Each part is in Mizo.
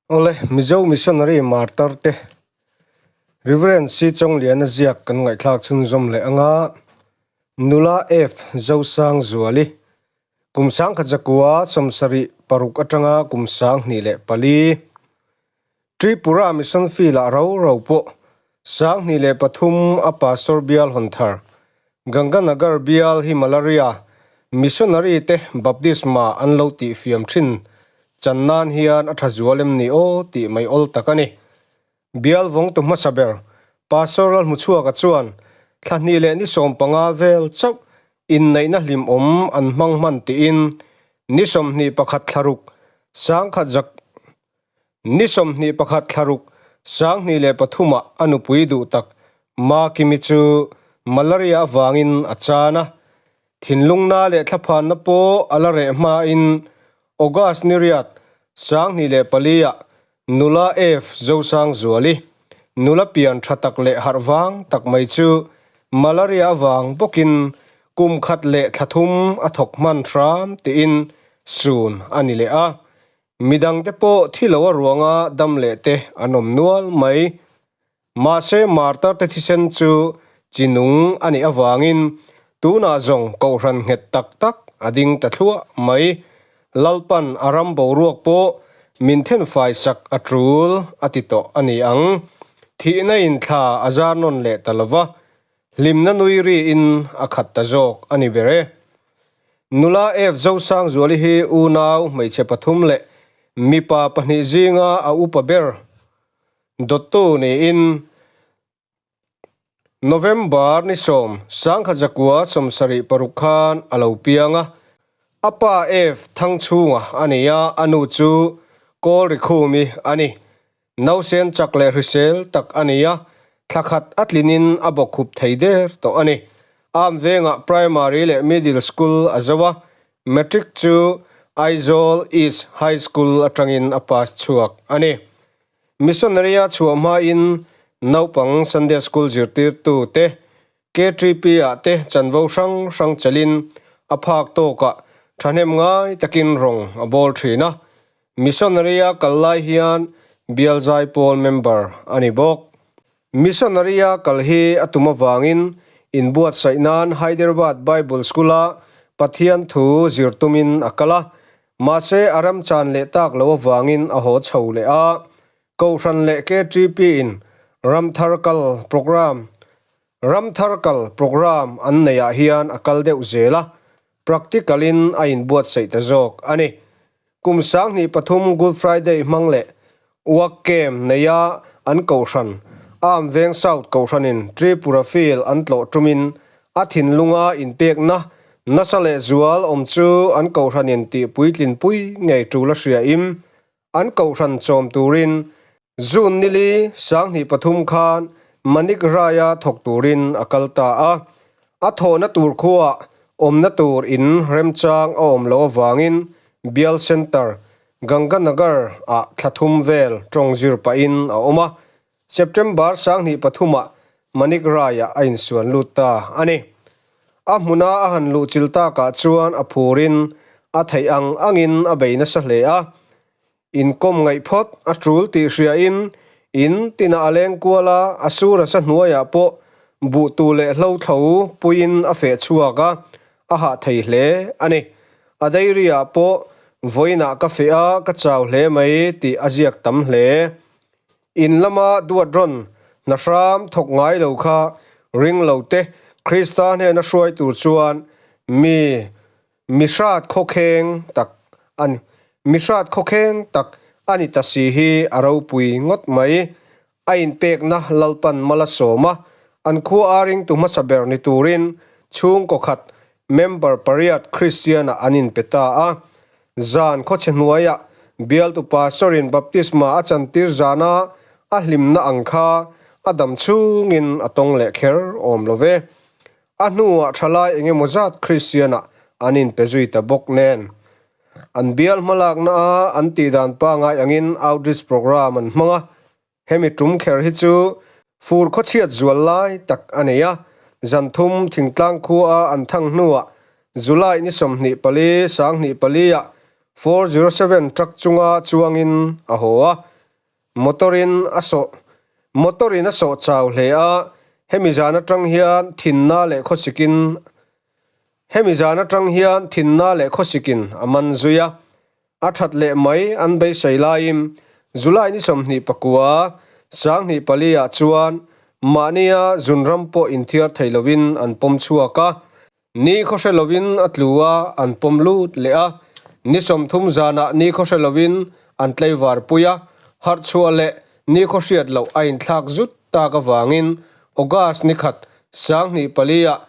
Awle, Mizo Missionary Martar te Rev. C. Chawngliana ziak kan ngaihthlak chhunzawm leh anga Nula F. Zosangzuali, kum 1926 atanga kum 2004, Tripura Mission Field ah rau rau pawh 2003 a Pastor bial hawn thar Ganganagar bial hi Malaria Missionary te baptisma an lo tih fiam thin chan nan hian a tha zual em ni aw tih mai awl tak a ni. Bial vawngtu hmasa ber Pastor Lalhmuchhuaka chuan thla hnih leh ni 15 vel chauh inneihna hlimawm an hmang hman tiin ni 21 thlaruk 1000 zak Ni 21 thlaruk 2003 ah a nupui duh tak Makimi chu malaria avangin a chan a, thinlungna leh thlaphanna pawh a la reh hmain August ni riat 2004 ah nula F Zosangzuali, nula pian tha tak leh harh vang tak mai chu malaria avang bawkin kum khat leh thla thum a thawk hman hram tiin sun a ni leh a. Midangte pawh thi lo a ruanga dam leh te an awm nual mai. Mahse martar te thisen chu chi nung a nih avangin tunah zawng kohhran nghet tak tak a ding ta thluah mai. Lalpan a ram boruak pawh min thenfai sak a tul a ti tawh a ni ang. Thihna in thla a zar nawn leh ta lova, hlimna nui riin a khat ta zawk a ni ber e. Nula F Zosangzuali hi unau hmeichhe pathum leh mipa pahnih zinga a upa ber dawttu niin November ni 10, 1976 khan a lo piang a. A pa F Thangchhunga a ni a, a nu chu Kawlrikhumi a ni. Nausen chak leh hrisel tak a ni a, thla khat a tlinin a bawkkhup thei der tawh a ni. Am vengah Primary leh Middle School a zo a, Matric chu Aizawl East High School atangin a pass chhuak a ni. Missionary-a chhuah hmain naupang Sunday School zirtirtu te, KTP-ah te chanvo hrang hrang chelin a phak tawkah thahnem ngai takin rawng a bawl thin a. Missionary-a kal lai hian Bial Zaipawl member a ni bawk. Missionary-a kal hi a tum avangin inbuatsaih nan Hyderabad Bible School-a Pathian thu zir tumin a kal a, mahse a ramchan leh tak lo avangin a haw chho leh a. Kohhran leh KTP-in Ramthar Kal Programme Ramthar Kal Programme an neihah hian a kal deuh zel a, practical-in a inbuatsaih ta zawk a ni. Kum 2003 Good Friday hmang leh Work Camp neia an kohhran, Arm Veng South kohhranin Tripura Field an tlawh tumin a thinlunga inpekna nasa leh zual awm chu an kohhranin tihpuitlinpui ngei tul a hriain An kohhran chawm turin June nili 2003 khan Manik Raia thawk turin a kal ta a. A thawhna tur khuaah awmna tur in remchang a awm loh avangin Bial Centre, Ganganagar ah thla thum vel tawng zir pahin a awm a. September 2003 ah Manik Raia a insuan lut ta a ni. A hmuna a han luh chil takah chuan a phurin a theih ang angin a bei nasa hle a. Inkawm ngaih phawt a tul tih hriain in tinah a leng kual a, a sur a sa hnuaiah pawh buh tu leh hlo thlo puiin a feh chhuak a, a hah thei hle a ni. A diary-ah pawh vawiinah ka feh a, ka chau hle mai tih a ziak tam hle. In lama duat rawn hna hram thawk ngai lo kha ring lo te Krista hnena hruai tur chuan mi mihrat khawkheng tak a ni mihrat khawkheng tak a ni ta si hi a ropui ngawt mai. A inpekna Lalpan mal a sawm a, an khua a ringtu hmasa ber ni turin chhungkaw khat member pariat Kristian-ah an inpe ta a. Zan khawchhe hnuaiah bialtu pastor-in baptisma a chantir zana a hlimna ang kha a dam chhungin a tawng leh kher awm lo ve. A hnuah thalai eng emaw zat Kristian-ah an inpe zui ta bawk nen. An bial hmalakna a an tihdan pangai angin outreach programme an hmang a, Hemi tum kher hi chu fur khawchhiat zual lai tak a nei a, zan thum thingtlang khua an thang hnuah July ni 24, 2004 ah 407 truck chunga chuangin a haw a. Motor-in a sawh Motor-in a sawh chau hle a, hemi zan atang hian thinna leh khawsikin Hemi zan atang hian thinna leh khawsikin a man zui a. A that leh mai an beisei laiin July ni 24, 24 ah chuan mahnia zunram pawh inthiar thei lovin an pawm chhuak a. Ni khawhre lovin a tlu a, an pawm lut leh a. Ni 30 zanah ni khawhre lovin an tleivar pui a, harh chhuah leh ni khawhriat loh a inthlak zut tak avangin August ni khat 24 ah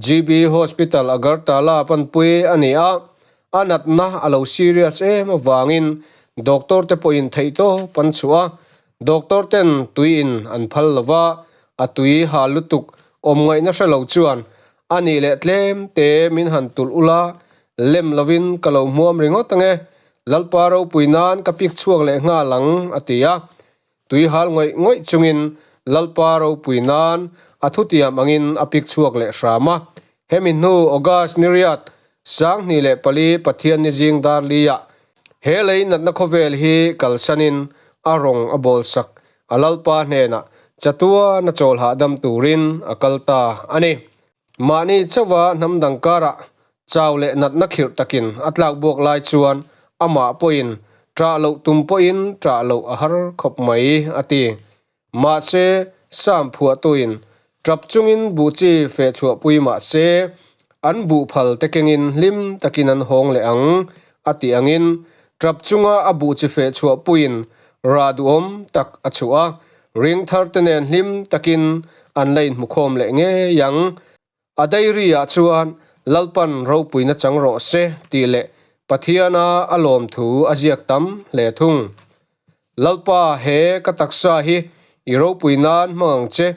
GB Hospital Agartala panpui a ni a. A natna a lo serious em avangin doctor te pawhin theihtawp an chhuah a, doctor ten tui in an phal lo va, a tui ha lutuk awm ngaihna hre lo chuan a nih leh tlem te min han tulh ula, lem lovin ka lo hmuam ringawt ange, Lalpa ropui nan ka pik chhuak leh nghal ang a ti a. Tui hal ngawih ngawih chungin Lalpa ropui nan a thutiam angin a pik chhuak leh hram a. Hemi hnu August ni riat, 2004 Pathian ni zing dar li-ah he lei natna khawvel hi kalsanin a rawng a bawl sak a Lalpa hnenah chatuan a chawl hahdam turin a kal ta a ni. Mahni chauha hnam dang karah chau leh natna khirh takin a tlak buak lai chuan amah pawhin ṭah loh tum pawhin ṭah loh a har khawp mai, a ti. Mahse, Sam phuahtuin ṭap chungin buh chi feh chhuahpui mah se, an buh phal te kengin hlim takin an hawng leh ang, a tih angin ṭap chunga a buh chi feh chhuahpuiin rah duhawm tak a chhuah a, Ring thar te nen hlim takin an la inhmukhawm leh ngei ang. A diary ah chuan Lalpan ropuina chang rawh se tih leh Pathiana a lawmthu a ziak tam hle thung. Lalpa he ka taksa hi i ropui nan hmang ang che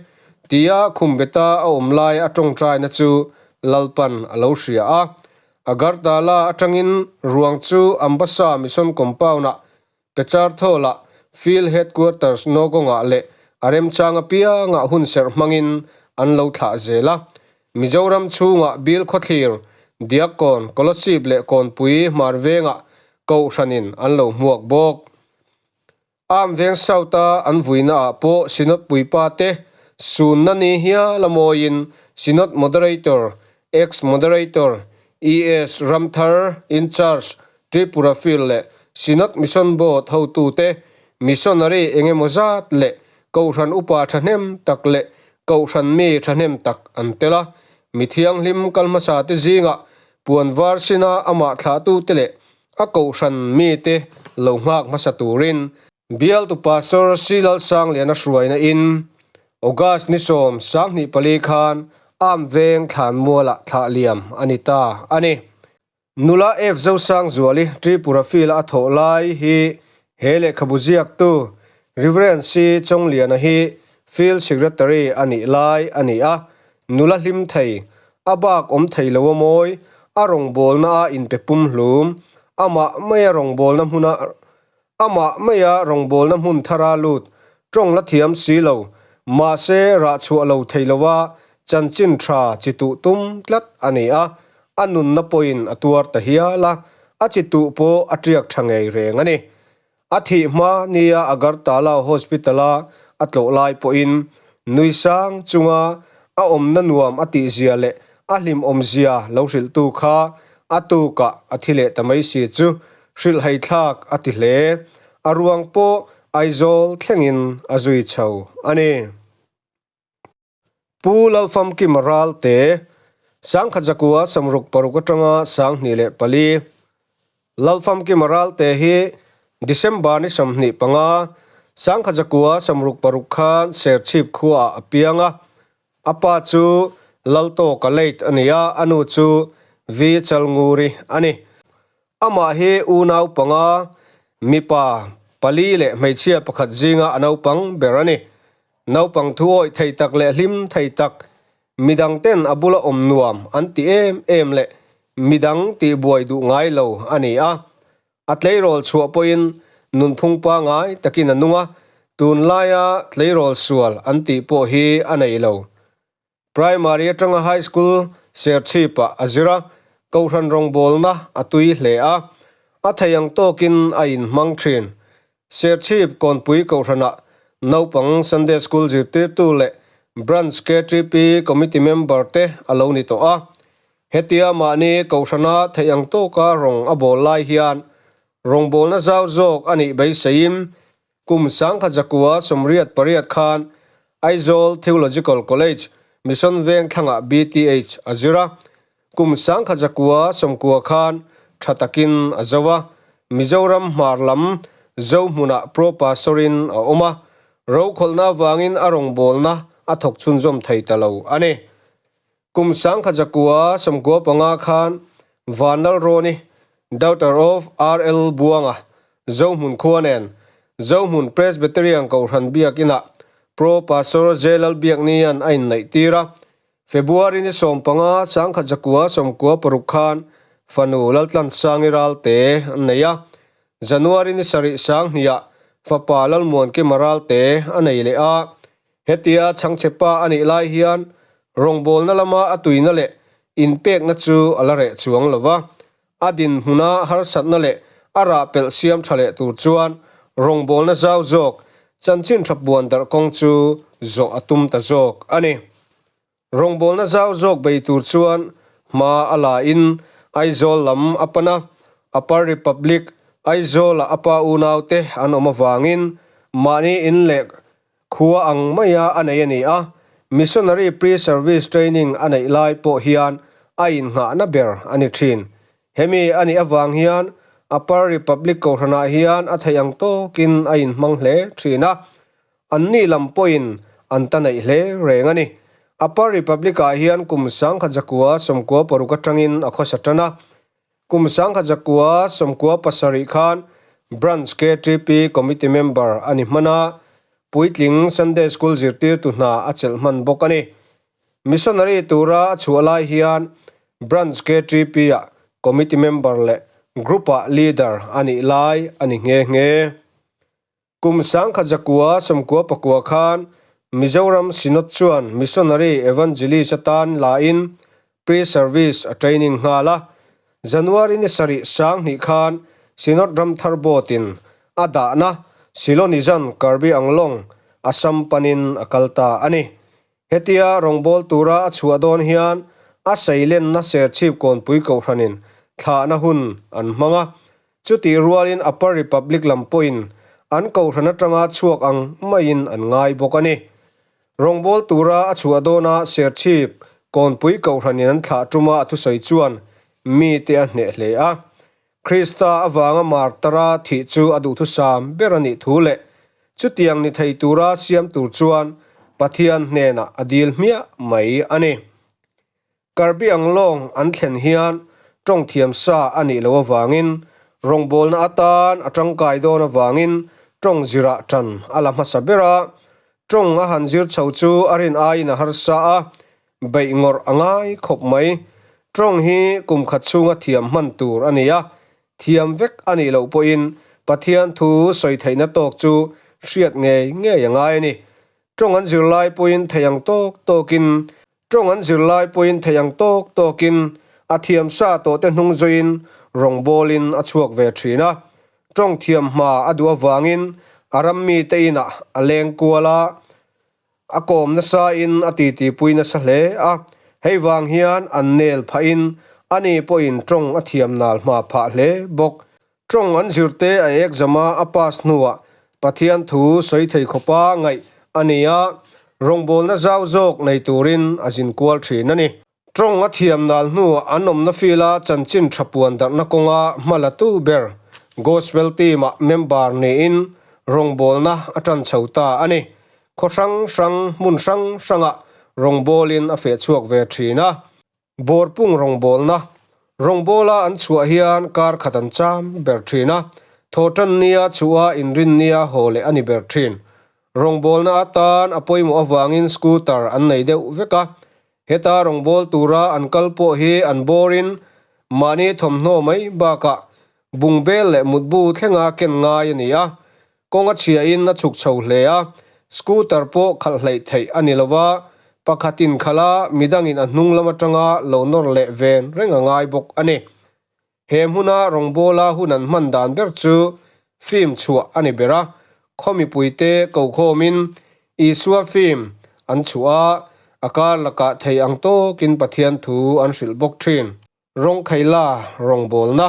tia khumbeta a awm lai a tawngtaina chu Lalpan a lo hria a. Agartala atangin ruang chu Ambassa Mission Compound-ah Pecharthawla Field Headquarters Nogongah leh a remchang apiangah hunserh hmangin an lo thlah zel a. Mizoram chhungah Bilkhawthlir, Diakkawn, Kolosip leh Kawnpui hmar vengah Kohhranin an lo hmuak bawk. Arm veng South-a an vuinaah pawh Synod puipa te sunna ni hial a mawiin Synod Moderator, Ex-Moderator, ES Ramthar, In-Charge, Tripura Field leh Synod Mission Board hotute, Missionary engemaw zat leh Kohhran upa thahnem tak leh Kohhran mi thahnem tak an tel a. Mi thianghlim kal hmasate zingah puan var sina amah thlahtute leh a Kohhran mite lo nghak hmasa turin Bialtu Pastor C. Lalsangliana hruaina in August ni 10, 24 khan Arm Veng Thlanmualah thlah liam a ni ta a ni. Nula F. Zosangzuali Tripura Field-a a thawh lai hi he lehkhabu ziaktu Rev. C. Chawngliana hi Field Secretary a nih lai a ni a, nula hlim thei, a bak awm thei lo a mawi, a rawngbawlna a inpe pumhlum, amah maia rawngbawlna hmuna Amah maia rawngbawlna hmun thara lut tawng la thiam si lo, mahse rah chhuah lo thei lova chanchin tha chi tuh tum tlat a ni a, a nunna pawhin a tuar ta hial a, a chi tuh pawh a tiak tha ngei reng a ni. A thih hma nia Agartala Hospital-a a tlawh lai pawhin nui sang chunga a awmna nuam a tihzia leh a hlimawmzia lo hrilhtu kha a tukah a thi leh ta mai si chu Hrilhhaithlak a ti hle. A ruang pawh Aizawl thlengin a zui chho a ni. Pu Lalfamkima Ralte, 1966 atanga 2004, Lalfamkima Ralte hi December ni 25, 1966 khan Serchhip khuaah a piang a. A pa chu Laltawka late a ni a, a nu chu V Chalnguri a ni. Amah hi unau panga, mipa pali leh hmeichhia pakhat zinga a naupang ber a ni. Naupang thu awih thei tak leh hlim thei tak, midangten a bula awm nuam an ti em em leh midang tihbuai duh ngai lo a ni a. A tleirawl chhuah pawhin nunphung pangai takin a nung a, tunlaia tleirawl sual an tih pawh hi a nei lo. Primary atanga High School Serchhipah a zir a, Kohhran rawngbawlna a tui hle a, a thei ang tawkin a inhmang thin. Serchhip Kawnpui Kohhranah naupang Sunday School zirtirtu leh Branch KTP Committee member te a lo ni tawh a. Hetia mahni Kohhrana theih ang tawka rawng a bawl lai hian rawngbawlna zau zawk a nih beiseiin kum 1988 khan Aizawl Theological College, Mission Vengthlangah BTH a zir a. Kum 1990 khan tha takin a zo a, Mizoram hmar lam Zohmunah Pro Pastor-in a awm a, rokhawlhna avangin a rawngbawlna a thawk chhunzawm thei ta lo a ni. Kum 1995 khan Vanlalrawni, daughter of RL Buanga, Zohmun khua nen Zohmun Presbyterian Kohhran Biakinah Pro Pastor J Lalbiaknian a inneihtir a, February ni 15, 1996 khan fanu Laltlansangi Ralte an nei a, January ni 7 sanghniah fapa Lalmuankima Ralte a nei leh a. Hetia chhangchhepa a nih lai hian rawngbawlna lama a tuina leh inpekna chu a la reh chuang lo va, a dinhmuna harsatna leh a rah pelh siam tha leh tur chuan rawngbawlna zau zawk chanchin tha puan darh kawng chu zawh a tum ta zawk a ni. Rawngbawlna zau zawk bei tur chuan hma a la in Aizawl lam a pan a, Upper Republic Aizawla a pa unaute an awm avangin mahni in leh Khua ang maia a nei a ni a, Missionary Pre-Service Training a neih lai pawh hian a innghahna ber a ni thin. Hemi a nih avang hian Upper Republic Kohhranah hian a theih ang tawkin a inhmang hle thin a, anni lam pawhin an ta neih hle reng a ni. Upper Republic-ah hian kum 1996 atangin a khawsa tan a, Kum 1997 khan Branch KTP Committee member a ni hman a, puitling Sunday School zirtirtu hna a chelh hman bawk a ni. Missionary tura a chhuah lai hian Branch KTP-ah Committee member leh Group-ah leader a nih lai a ni nghe nghe. Kum 1999 khan Mizoram Synod chuan Missionary Evangelist atan lain Pre-Service a training nghal a. January ni 7 sanghnih khan Synod Ramthar Board-in a dahna Silonizan Karbi Anglong, Assam panin a kal ta a ni. Hetia rawngbâwl tura a chhuah dawn hian a seilenna Serchhip Kawnpui Kohhranin thlahna hun an hmang a. Chutih rualin Upper Republic lam pawhin an Kohhran atanga chhuak ang maiin an ngai bawk a ni. Rawngbâwl tura a chhuah dawna Serchhip Kawnpui Kohhranin an thlah tuma a thusawi chuan mite a hneh hle a. Krista avanga martara thih chu a duhthusam ber a nih thu leh chutiang ni thei tura siam tur chuan Pathian hnenah a dil hmiah mai a ni. Karbi Anglong an thlen hian tawng thiam sa a nih loh avangin rawngbawlna atan a tangkai dawn avangin tawng zirah tan a la hmasa ber a. Tawng a han zir chho chu a rin aiin a harsa a, beih ngawrh a ngai khawp mai. Tawng hi kum khat chhunga thiam hman tur a ni a, thiam vek a nih loh pawhin Pathian thu sawi theihna tawk chu hriat ngei ngei a ngai a ni. Tawng an zir lai pawhin thei ang tawk tawkin Tawng an zir lai pawhin thei ang tawk tawkin a thiam sa tawhte hnung zuiin rawngbawlin a chhuak ve thin a. Tawng thiam hma a duh avangin a ram mite inah a leng kual a, a kawm nasain a titipui nasa hle a. Hei vang hian an nel phahin ani pawhin tawng a thiam nal hma phah hle bawk. Tawng an zirte a exam a a pass hnuah Pathian thu sawi thei khawpa ngaih a ni a, rawngbawlna zau zawk nei turin a zin kual thin a ni. Tawng a thiam nal hnuah an awmna field-a chanchin tha puan darhna kawnga hma la tu ber Gospel team-ah member niin rawngbawlna a tan chho ta a ni. Khaw hrang hrang, hmun hrang hrangah rawngbawlin a feh chhuak ve thin a. Bawrpung rawngbawlna, Rawngbawla an chhuah hian kar khat an cham ber thin a, thawhtan nia chhuah a inrin nia haw leh a ni ber thin. Rawngbawlna atan a pawimawh avangin scooter an nei deuh vek a, heta rawngbâwl tura an kal pawh hi an bawrin mahni thawmhnaw mai bakah bungbel leh mutbu thlenga ken ngai a ni a, Kawng a chhiahin a chhuk chho hle a, scooter pawh khalh hleih theih a ni lo va, pakhatin khalh a, midangin a hnung lam atanga lo nawr leh ven reng a ngai bawk a ni. He hmuna rawngbawla hun an hman dan ber chu Film chhuah a ni ber a, khaw mipuite kokhawmin Isua film an chhuah a, a kar lakah thei ang tawkin Pathian thu an hrilh bawk thin. Rawngkhaila rawngbawlna.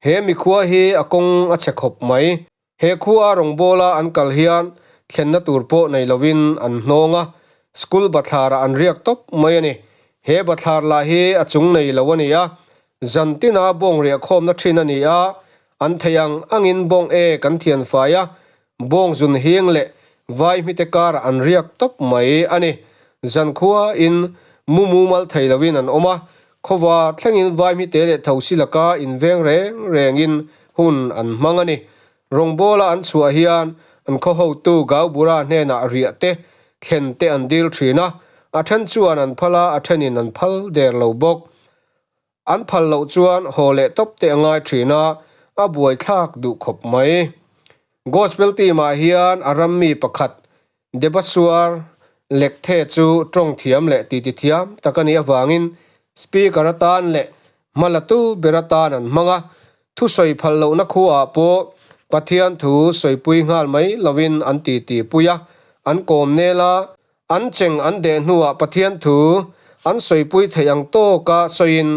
He mikhua hi a kawng a chhe khawp mai. He khua rawngbawla an kal hian thlenna tur pawh nei lovin an hnawng a, school bathlarah an riak tawp mai a ni. He bathlar lah hi a chung nei lo a ni a, Zan tina bawng riah khawmna thin a ni a, an thei ang angin bawng e kan thian fai a, bawng zun hing leh vai hmite karah an riak tawp mai a ni. Zan khua in mu mumal thei loin an awm a, khawva thlengin vai hmite leh thosi laka inveng reng rengin hun an hmang a ni. Rawngbawla an chhuah hian an khaw hotu Gaubura hnenah riah te, thlen te an dil thin a, a then chuan an phal a, a thenin an phal der lo bawk. An phal loh chuan haw leh tawp te a ngai thin a, a buaithlak duh khawp mai. Gospel team ah hian a ram mi pakhat Debasuar Lekthe chu tawng thiam leh titi thiam tak a nih avangin speaker atan leh hmalatu ber atan an hmang a, thusawi phal lohna khuaah pawh Pathian thu sawipui nghal mai lovin an titi pui a, an kawm nel a, An cheng an deh hnuah Pathian thu an sawipui theih ang tawka sawiin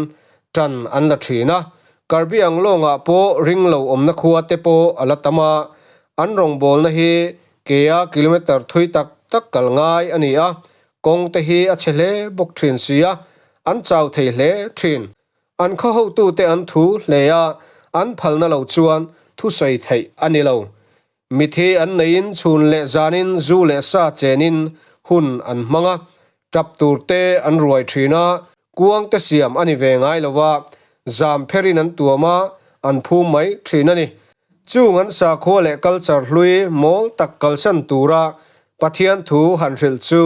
tan an la thin a. Karbi Anglawngah pawh ring lo awmna khua te pawh a la tam a, an rawngbawlna hi kea kilometre thui tak tak kal ngai a ni a, kawng te hi a chhe hle bawk thin si a, an chau thei hle thin. An khaw hotute an thu hle a, an phalna lo chuan thusawi theih a ni lo. Mithi an neiin chhun leh zanin zu leh sa chenin hun an hmang a, tap tur te an ruai thin a, kuang te siam a ni ve ngai lo va, zam pherin an tuam a, an phum mai thin a ni. Chung an sakhua leh culture hlui mawl tak kalsan tura Pathian thu han hrilh chu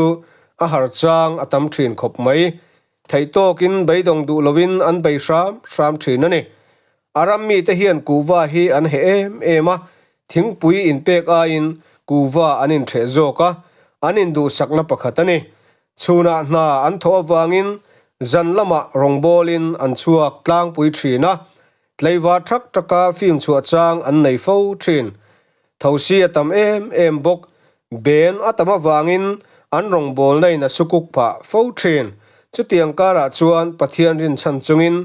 a har chang a tam thin khawp mai. Theihtawkin beidawng duh lovin an bei hram hram thin a ni. A ram mite hian kuhva hi an heh em em a, thingpui inpek aiin kuhva an intheh zawk a, an induhsakna pakhat a ni. Chhunah hna an thawh avangin zan lamah rawngbawlin an chhuak tlangpui thin a, tleiva thak thaka film chhuah chang an nei fo thin. Thosi a tam em em bawk, ben a tam avangin an rawngbawlna in a sukuk phah fo thin. Chutiang karah chuan Pathian rinchhan chungin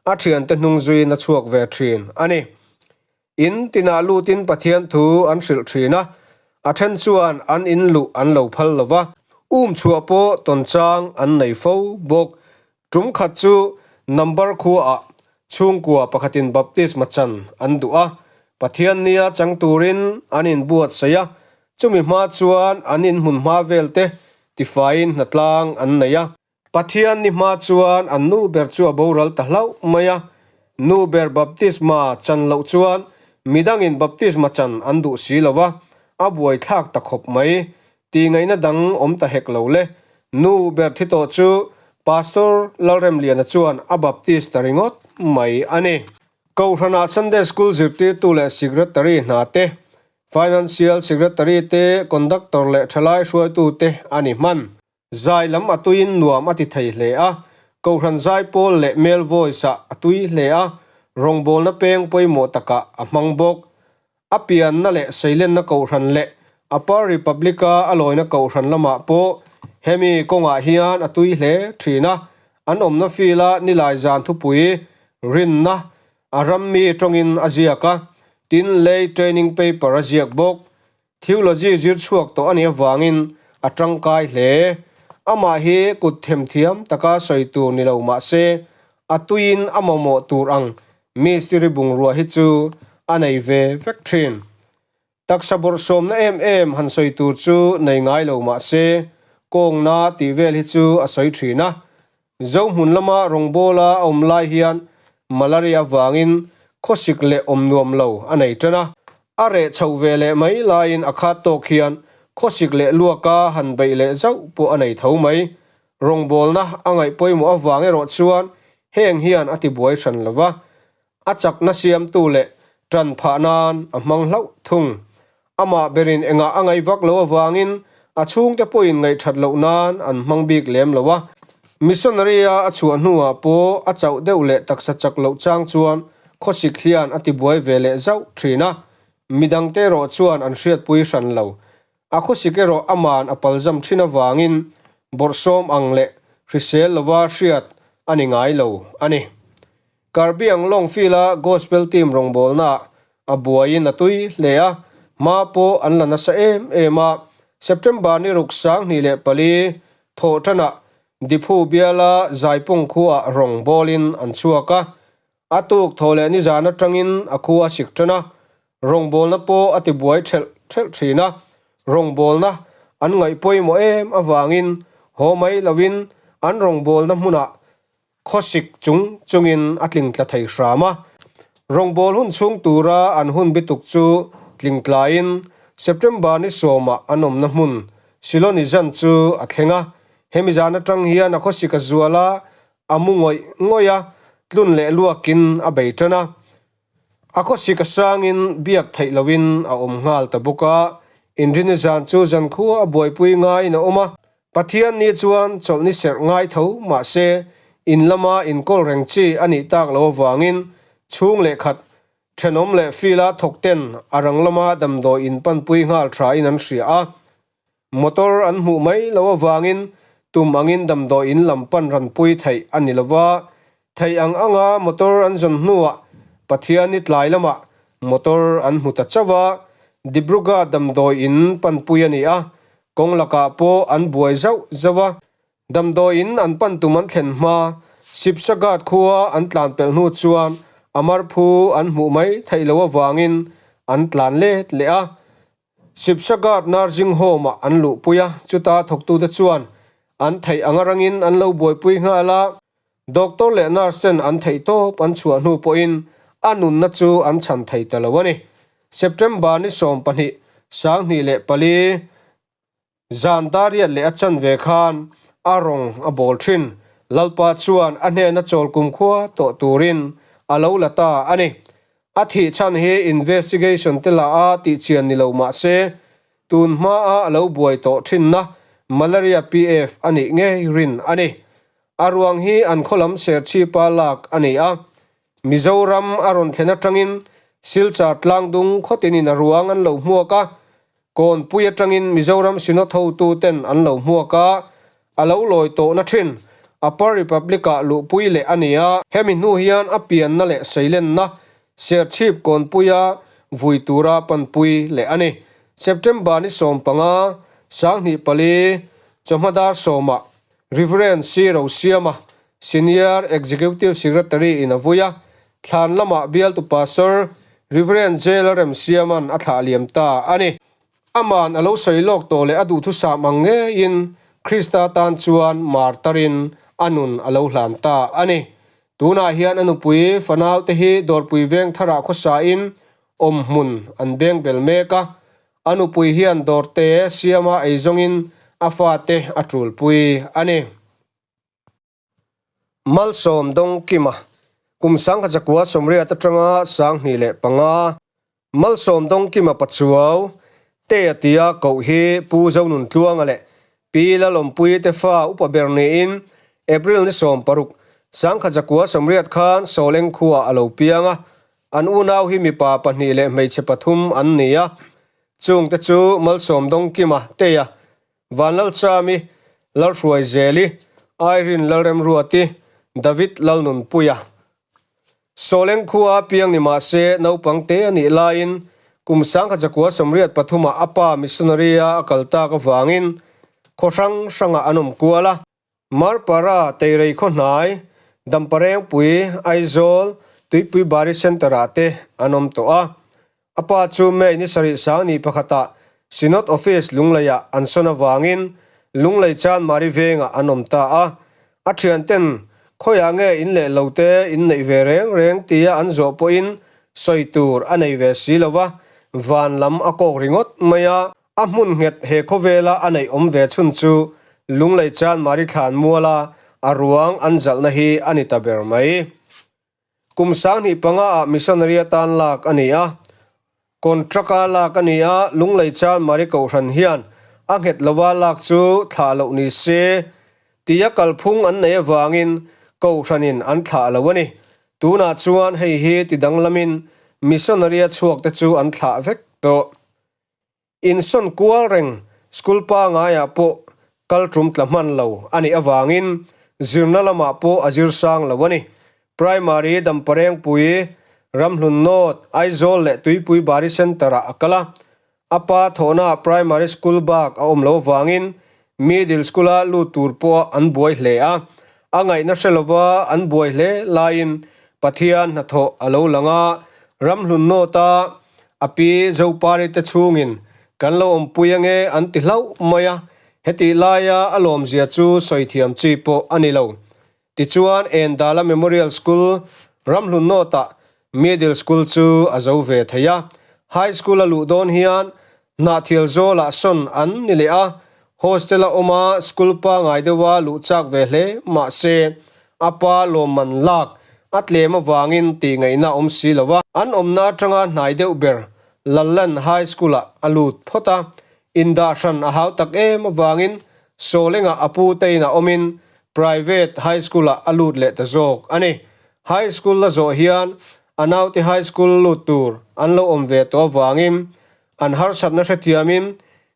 a thiante hnung zuiin a chhuak ve thin a ni. In tinah lutin Pathian thu an hrilh thin a, a then chuan an in luh an lo phal lo va, um chhuah pawh tawn chang an nei fo bawk. Tum khat chu number khuaah chhungkua pakhatin baptisma chan an duh a, Pathian nia chang turin an inbuatsaih a, chumi hma chuan an inhmun hma vel te tifaiin hnatlang an nei a. Pathian ni hma chuan an nu ber chu a boral ta hlauh mai a, nu ber baptisma chan loh chuan midangin baptisma chan an duh si lo va, a buaithlak ta khawp mai. Tihngaihna dang awm ta hek lo le. Nu ber thi tawh chu Pastor Lalremliana chuan a Baptist ta ringawt mai a ni. Kohhranah Sunday School zirtirtu leh Secretary hna te, Financial Secretary te, Conductor leh thalai hruaitu te a ni hman. Zai lam a tuiin nuam a ti thei hle a, Kohhran zaipawl leh male voice-ah a tui hle a, rawngbawlna peng pawimawh takah a hmang bawk. A pianna leh seilenna kohhran leh Upper Republic-a a lawina kohhran lamah pawh hemi kawngah hian a tui hle thin a, an awmna field-a nilai zan thupui rinna a rammi tawngin a ziak a, tin lay training paper a ziak bawk. Theology zir chhuak tawh a nih avangin a tangkai hle. Amah hi kut themthiam taka sawi tur ni lo mah se, a tuiin a mamawh tur ang Mistiri bungrua hi chu a nei ve vek thin. Taksa bawrhsawmna em em han sawi tur chu nei ngai lo mah se, kawngna tih vel hi chu a sawi thin a. Zohmun lama rawngbawla a awm lai hian malaria avangin khawsik leh awm nuam lo a nei tan a. A reh chhoh ve leh mai laiin a khat tawk hian khawsik leh luaka han beih leh zauh pawh a nei tho mai. Rawngbawlna a ngaih pawimawh avang erawh chuan heng hian a tibuai hran lo va, a chakna siamtu leh tan phah nan a hmang hlauh thung. Amah berin engah a ngaih vak lo avangin a chhungte pawhin ngaihthat loh nan an hmang bik lem lo a. Missionary-a a chhuah hnuah pawh a chauh deuh leh taksa chak loh chang chuan khawsik hian a tibuai ve leh zauh thin a. Midangte erawh chuan an hriatpui hran lo. A khawsik erawh aman a palzam thin avangin bawrhsawm ang leh hrisel lova hriat a ni ngai lo a ni. Karbi Anglong Field-a Gospel Team rawngbawlnaah a buaiin a tui hle a, hma pawh an la nasa em em a. September ni ruk 24 thawh tanah Diphu biala Zaipung khuaah rawng bawlin an chhuak a, a tuk thaw leh nizan atangin a khu a sik tan a, rawngbawlna pawh a tibuai thelh thelh thin a, rawngbawlna an ngaih pawimawh em avangin haw mai lovin an rawngbawlna hmunah Khawsik chung chungin a tlingtla thei hram a, rawngbâwl hun chhung tura an hun bituk chu tlingtlaiin September ni sawmah an awmna hmun Siloni zan chu a thleng a. Hemi zan atang hian a khawsik a zual a, a mu ngawih ngawih a, tlun leh luakin a bei tan a. A khawsik a sangin biak theih lohin a awm nghal ta bawk a, Inrini zan chu zankhua a buaipui ngaiin a awm a, Pathian ni chuan chawlhni serh ngai tho mahse in lama inkawl reng chi a nih tak loh avangin chhung leh khat thenawm leh fila thawk ten a rang lama damdawi in panpui nghal thain an hria a. Motor an hmuh mai loh avangin tum angin damdawi in lam pan ranpui theih a ni lova, theih ang anga motor an zawn hnuah Pathian ni tlai lamah motor an hmu ta chauh a, Dibrugarh damdawi in panpui a ni a, Kawng lakah pawh an buai zauh zauh a, damdawiin an pan tum an thlen hma, Sipsagat khua an tlan pelh hnu chuan a marphu an hmuh mai theih loh avangin an tlan let leh a. Sipsagat Nursing Home-ah an luhpui a, chuta thawktute chuan an theih anga rangin an lo buaipui nghal a. Doctor leh nurse ten an theih tawp an chhuah hnu pawhin a nunna chu an chhan thei ta lo a ni. September ni 12, 2004, zan dariat leh a chanve khan a rawng a bawl thin. Lalpa chuan a hnena chawl kumkhua tawh turin a lo la ta a ni. A thih chhan hi investigation te la a tih chian ni lo mah se, tun hmaa a lo buai tawh thinna Malaria PF a nih ngei rin a ni. A ruang hi an khawlam Serchhipa lak a ni a, Mizoram a rawn thlen atangin Silchar tlangdung khawtinin a ruang an lo hmuak a, Kawnpui atangin Mizoram Synod hotu ten an lo hmuak a, a lo lawi tawhna thin Upper Republic-ah luhpui leh a ni a. Hemi hnu hian a pianna leh seilenna Serchhip Kawnpuia vui tura panpui leh a ni. September ni 15, 2004, chawhma dar sawmah Rev. C. Rosiama, Senior Executive Secretary in a vui a, thlan lamah bialtu Pastor Rev. J. Lalremsiama'n a thlah liam ta a ni. Aman a lo sawi lawk tawh leh a duhthusam ang ngeiin Krista tan chuan martarin a nun a lo hlan ta a ni. Tunah hian a nupui fanaute hi Dawrpui veng tharah khawsain awmhmun an beng bel mek a, A nupui hian dawrte siama ei zawngin a fate a tulpui a ni. Malsawm Dawngkima, kum 1980 atanga 2005, Malsawm Dawngkima Pachuau, Tea tia koh hi Pu Zonuntluanga leh Pi Lalawmpuii te fa upa ber niin April ni 16, 1980 khan Sawleng khuaah a lo piang a, An unau hi mipa pahnih leh hmeichhe pathum an ni a, chungte chu Malsawm Dawngkima, Teia, Vanlalchami, Lalhruaizeli, Irene Lalremruati, David Lalnunpuia. Sawleng khua piang ni mah se naupang te a nih laiin kum 1983 ah a pa missionary-a a kal tak avangin khaw hrang hrangah an awm kual a. Marpara, Teirei Khawhnai, Damparengpui, Aizawl, Tuipui Bari Centre-ah te an awm tawh a. A pa chu May ni sarih sang ni pakhatah Synod Office Lungleiah an sawn avangin Lunglei Chanmari vengah an awm ta a. A thianten khawiah nge in leh lo te in neih ve reng reng tia an zawh pawhin sawi tur a nei ve si lo va, van lam a kawk ringawt mai a. A hmun nghet he khawvela a neih awm ve chhun chu Lunglei Chanmari thlan muala a ruang an zalhna hi a ni ta ber mai. Kum 2005 ah missionary atan lak a ni a, contract-a lak a ni a, Lunglei Chanmari Kohhran hian a nghet lova lak chu thlah loh ni se tia kalphung an nei avangin Kohhranin an thlah lo a ni. Tunah chuan hei hi ti danglamin Missionary-a chhuak te chu an thlah vek tawh. Insawn kual reng school pangaiah pawh kal tum tla hman lo a nih avangin zirna lamah pawh a zir sang lo a ni. Primary Damparengpui, Ramhlun North, Aizawl leh Tuipui Bari Centre-ah a kal a. A pa thawhnaah primary school bak a awm lo avangin middle school-a lut tur pawh an buai hle a. A ngaihna hre lova an buai hle laiin Pathian hnathawh a lo lang a, Ramhlun North-a A pi Zopari te chhungin kan lo awmpui ange an ti hlauh mai a, hetih laia a lawmzia chu sawi thiam chi pawh a ni lo. Tichuan Endala Memorial School, Ramhlun North-ah Middle School chu a zo ve thei a. High School a luh dawn hian Hnahthial zawlah sawn an ni leh a, hostel-a awma school pangai deuha luh chak ve hle mah se a pa lawmman lak a tlem avangin tih ngaihna awm si lo a. An awmna atanga hnai deuh ber Lallan High School-ah a lut phawt a, indah hran a hau tak em avangin Sawlengah a pu tein a awmin Private High School-ah a lut leh ta zawk a ni. High School la zawh hian a naute High School lut tur an lo awm ve tawh avangin an harsatna hrethiamin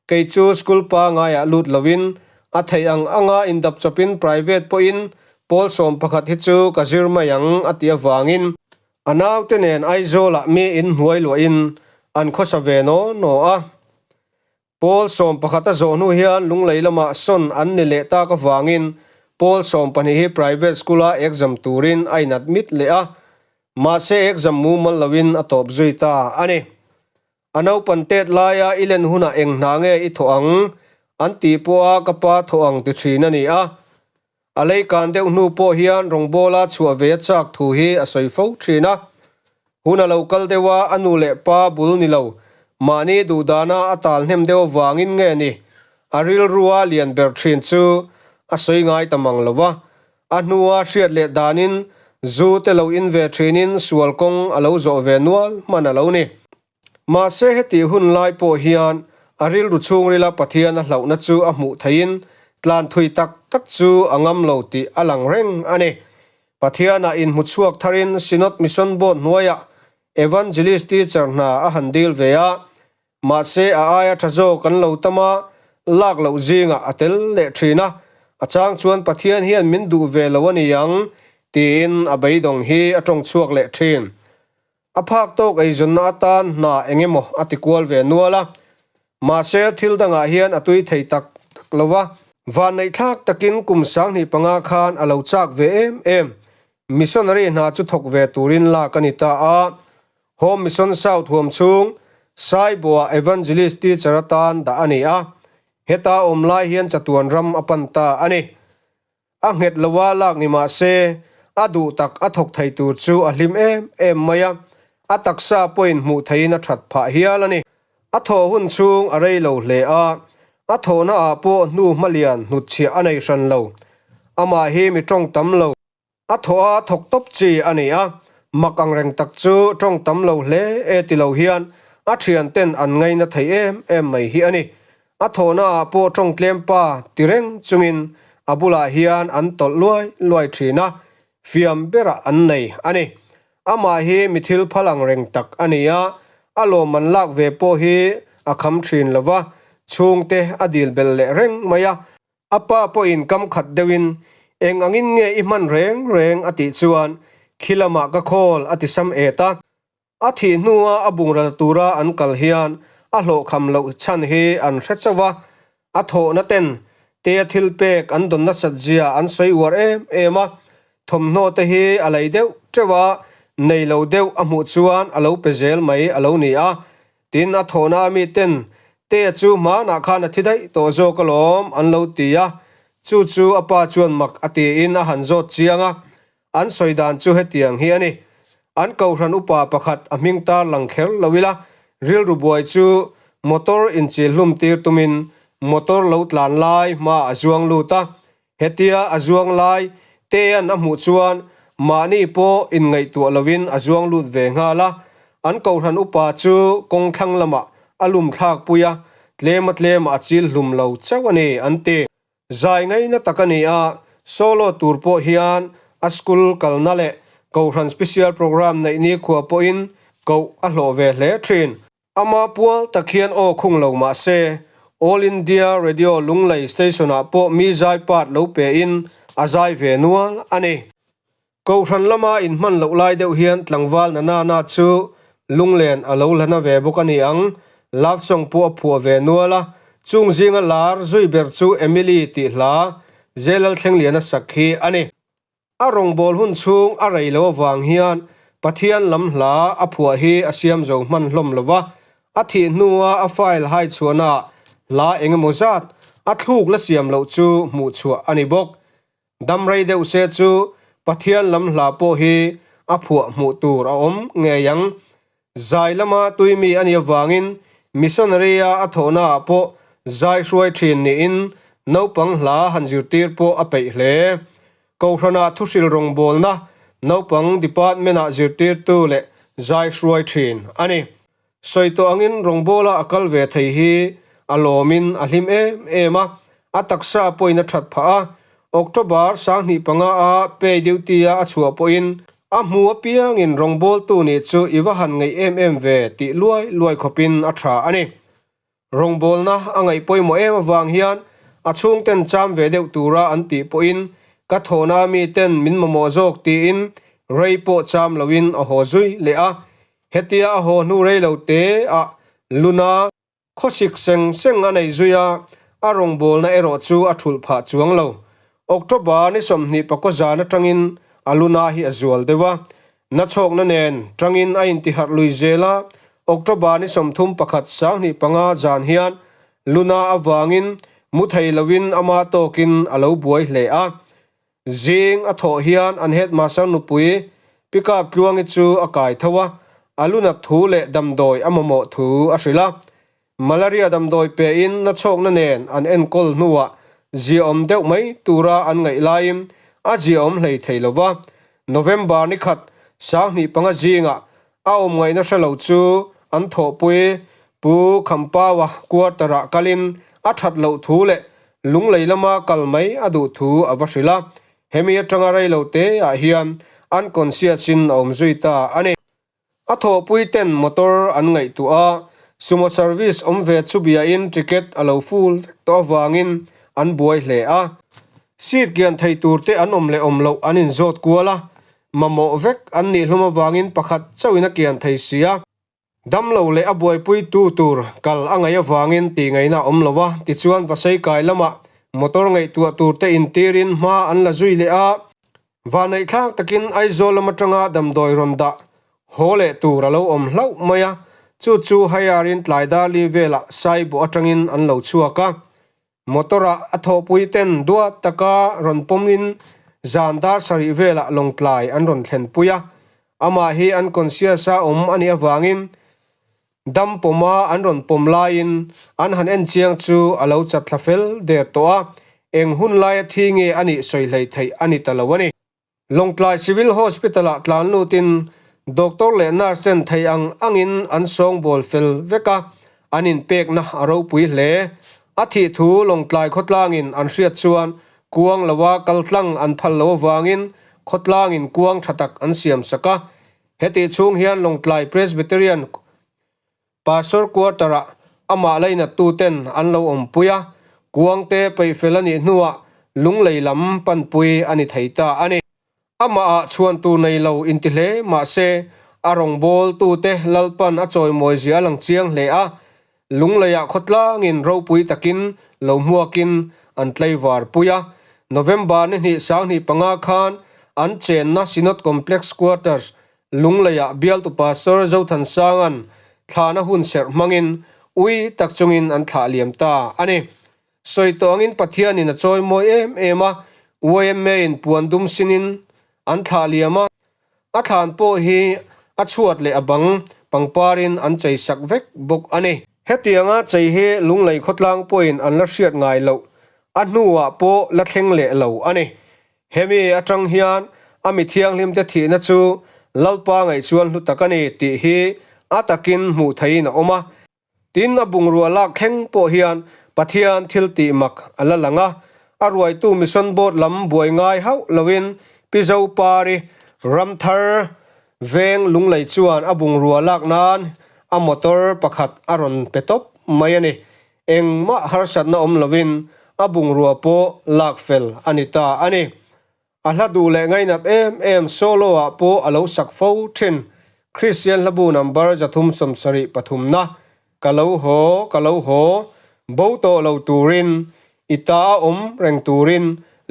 Kei chu school pangaiah lut loin a theih ang anga indap chawpin private pawhin pawl 11 hi chu ka zir mai ang a tih avangin a naute nen Aizawlah mi inhnuai luahin an khawsa ve naw naw a. Pawl 11 a zawh hnu hian Lunglei lamah sawn an ni leh tak avangin pawl 12 hi private school-a exam turin a inadmit leh a, mahse exam mumal loin a tawp zui ta a ni. A naupan tet laia i len hunah eng hna nge i thawh ang? An tih pawha ka pa thawh ang ti thin a ni a. A lei kan deuh hnu pawh hian rawngbawla chhuah ve a chak thu hi a sawi fo thin a. Hun a lo kal deuh a, a nu leh pa bul ni lo, mahni duhdana a tal hnem deuh avangin nge ni? A rilrua lian ber thin chu a sawi ngai ta mang lo va. A hnua hriat leh danin zu te lo in ve thinin sual kawng a lo zawh ve nual hman a lo ni. Mahse hetih hun lai pawh hian a rilru chhungrila Pathian a hlauhna chu a hmuh theihin tlan thui tak tak chu a ngam lo tih a lang reng a ni. Pathianah inhmu chhuak tharin Synod Mission Board hnuaiah Evangelist Teacher hna a han dil ve a, mahse a aia tha zawk an lo tam a, lak loh zingah a tel leh thin a, a chang chuan Pathian hian min duh ve lo a ni ang tiin a beidawng hi a tawng chhuak leh thin. A phak tawk eizawnna atan hna eng emaw a ti kual ve nual a, mahse thil dangah hian a tui thei tak tak lo va. Vanneihthlak takin kum 25 khan a lo chak ve em em. Missionary hna chu thawk ve turin lak a ni ta a, Home Mission South huam chhung Saibuah Evangelist Teacher atan dah a ni a, heta awm lai hian chatuan ram a pan ta a ni. A nghet lo a lak ni mah se, a duh tak a thawk thei tur chu a hlim em em mai a, a taksa pawhin hmuh theihin a that phah hial a ni. A thawh hun chhung a rei lo hle a, a thawhna ah pawh hnu hmalian hnutchhiah a nei hran lo. Amah hi mi tawng tam lo. A thawh a thawk tawp chi a ni a, mak ang reng tak chu tawng tam lo hle e ti lo hian a thian ten an ngaina thei em em mai hi a ni. A thawhna ah pawh tawng tlem pa ti reng chungin a bulah hian an tawlh luai luai thin a, fiam berah an nei a ni. Amah hi mi thil phal ang reng tak a ni a, a lawmman lak ve pawh hi a kham thin lo va, chhungte a dil belh leh reng mai a. A pa pawhin kam khat deuhin, Eng angin nge i hman reng reng? a tih chuan, Khi lamah ka khawl, a ti sam et a. A thih hnua a bungral tura an kal hian a hlawhkham loh chhan hi an hre chauh a, a thawhna ten tea thil pek an dawn nasat zia an sawi uar em em a, thawmhnaw te hi a lei deuh teuh a, nei lo deuh a hmuh chuan a lo pe zel mai a lo ni a, Tin, a thawhna a mi ten, Tea chu hmanah khan a thi daih tawh zawk alawm, an lo ti a. Chu chu a pa chuan mak a tiin a han zawt chiang a. An sawi dan chu hetiang hi a ni. An kohhran upa pakhat a hming tar lang kher lo ila, rilru buai chu motor inchil hlum tir tumin motor lo tlan lai hma a zuang lut a. Hetia a zuang lai Tea'n a hmuh chuan mahni pawh inngaihtuah lovin a zuang lut ve nghal a. An kohhran upa chu kawng thlang lamah a lum thlak pui a, tlema tlemah a chil hlum lo chauh a ni, an ti. Zai ngaina tak a ni a, solo tur pawh hian a school kalna leh kohhran special program neih nikhua pawhin. Koh a hlawh ve hle thin. Ama pual tak hian aw khung lo mah se, All India Radio Lunglei Station-ah pawh mi zai part lo pein a zai ve nual a ni. Kohhran lama inhman loh lai deuh hian tlangval na na na chu lunglen a lo la na ve bawk a ni ang. Love song pawh a phuah ve nual a, chung zinga lar zui ber chu Emily tih hla Zelalthlengliana sak hi a ni. A rawngbâwl hun chhûng a rei lo avâng hian Pathian lam hla a phuah hi a siam zo hman hlawm lo va, a thih hnua a file hai chhuahnaah hla eng emaw zat a thlûk la siam loh chu hmuh chhuah a ni bawk. Dam rei deuh se chu Pathian lam hla pawh hi a phuah hmuh tûr a awm ngei ang. Zai lama tui mi a nih avângin missionary-a a thawhnaah pawh zai hruai ṭhîn niin naupang hla han zirtîr pawh a peih hle. Kohhranah thuhril rawngbawlna naupang department-ah zirtirtu leh zai hruai thin a ni. Sawi tawh angin rawngbawla a kal ve thei hi a lawmin a hlim em em a, a taksa pawhin a that phah a. October 2005 a pay duty-a a chhuah pawhin a hmu apiangin rawngbawltu nih chu i va han ngaih em em ve tih luai luai khawpin a tha a ni. Rawngbawlna a ngaih pawimawh em avang hian a chhungten cham ve deuh tura an tih pawhin ka thawhna miten min mamawh zawk tiin rei pawh cham loin a haw zui leh a. Hetia a haw hnu rei lo te ah luna khawsik seng seng a nei zui a, a rawngbawlna erawh chu a thulh phah chuang lo. October ni 20 pakaw zan atangin a luna hi a zual deuh a, Nachhawkna nen tangin a intiharh lui zel a, October ni 31 25 zan hian Luna avangin mu thei loin ama tawkin a lo buai hle a. Zing a thawh hian an headmaster nupui Pickup Tluangi chu a kai tho a, a lunat thu leh damdawi a mamawh thu a hrilh a. Malaria damdawi pein nachhawkna nen an enkawl hnuah ziaawm deuh mai tura an ngaih laiin a ziaawm hlei thei lo va. November ni khat 2005 zingah a awm ngaihna hre lo chu an thawhpui Pu Khampawa quarter-ah kalin a that loh thu leh lunglei lama kal mai a duh thu a va hrilh a. Hemi atanga rei lo teah hian unconscious-in a awm zui ta a ni. A thawhpui ten motor an ngaihtuah a, sumo service awm ve chu biain ticket a lo full vek tawh avangin an buai hle a. Seat kian thei tur te an awm leh awm loh an inzawt kual a, mamawh vek an nih hlawm avangin pakhat chauhin a kian thei si a. Damlo leh a buaipui tu tur kal a ngaih avangin tih ngaihna a awm lo a, tichuan Vaseikai lamah motor ngaihtuah tur te intirin hma an la zui leh a. Vaneihthlak takin Aizawl lam atanga damdawi rawn dah haw leh tur a lo awm hlauh mai a, chu chu Haiarin tlai darli velah Saibuh atangin an lo chhuak a. Motor-ah a thawhpui ten duat taka rawn pawmin zan dar sarih velah lawngtlai an rawn thlenpui a, amah hi an conscious-a awm a nih avangin Dam pawma an rawn pawm laiin an han en chiang chu a lo chat thla fel der tawh a, eng hun laia thi nge a nih sawi hlei theih a ni ta lo a ni. Lawngtlai Civil Hospital-ah tlan lutin doctor leh nurse ten thei ang angin an sawngbawl fel vek a, an inpekna a ropui hle. A thih thu Lawngtlai khawtlangin an hriat chuan kuang loa kaltlang an phal lo avangin khawtlangin kuang tha tak an siam sak a, Hetih chhung hian Lawngtlai Presbyterian Pastor Quarter-ah amah lainattu ten an lo awmpui a, kuangte peih fel a nih hnuah lunglei lam panpui a ni thei ta a ni. Amahah chhuan tur nei lo inti hle mah se, a rawngbawltute Lalpan a chawimawi zia a lang chiang hle a, Lungleiah khawtlangin ropui takin lo hmuakin an tlaivar pui a. November ni hnih 2005 khan an chenna Synod Complex Quarters, Lungleiah bialtu Pastor Zothansanga'n thlahna hun serh hmangin ui tak chungin an thlah liam ta a ni. Sawi tawh angin Pathianin a chawi mawi em em a, YMA-in puan dum sinin an thlah liam a. A thlan pawh hi a chhuat leh a bang pangparin an chei sak vek bawk a ni. Hetianga chei hi Lunglei khawtlang pawhin an la hriat ngai loh, a hnuah pawh la thleng leh lo a ni. Hemi atang hian a mi thianghlimte thihna chu Lalpa ngaihchuan hlu tak a ni tih hi a takin hmuh theihin a awm a. Tin, a bungrua lak thleng pawh hian Pathian thil tih mak a la lang a, a ruaitu Mission Board lam buai ngai hauh loin Pi Zopari, Ramthar, Veng Lunglei chuan a bungrua lak nan a motor pakhat a rawn pe tawp mai a ni. Engmah harsatna awm lovin a bungrua pawh lak fel a ni ta a ni. A hla duh leh ngainat em em solo ah pawh a lo sak fo thin. Kristian hlabu number 373 na Ka lo haw, ka lo haw, bo tawh lo turin, i ta a awm reng turin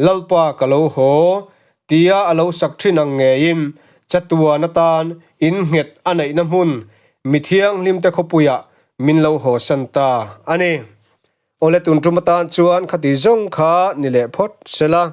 Lalpa ka lo haw, tia a lo sak thin ang ngeiin chatuan atan in nghet a neihna hmun mi thianghlimte khawpuiah min lo haw san ta a ni. Awle tun tum atan chuan khati zawng kha ni leh phawt se la.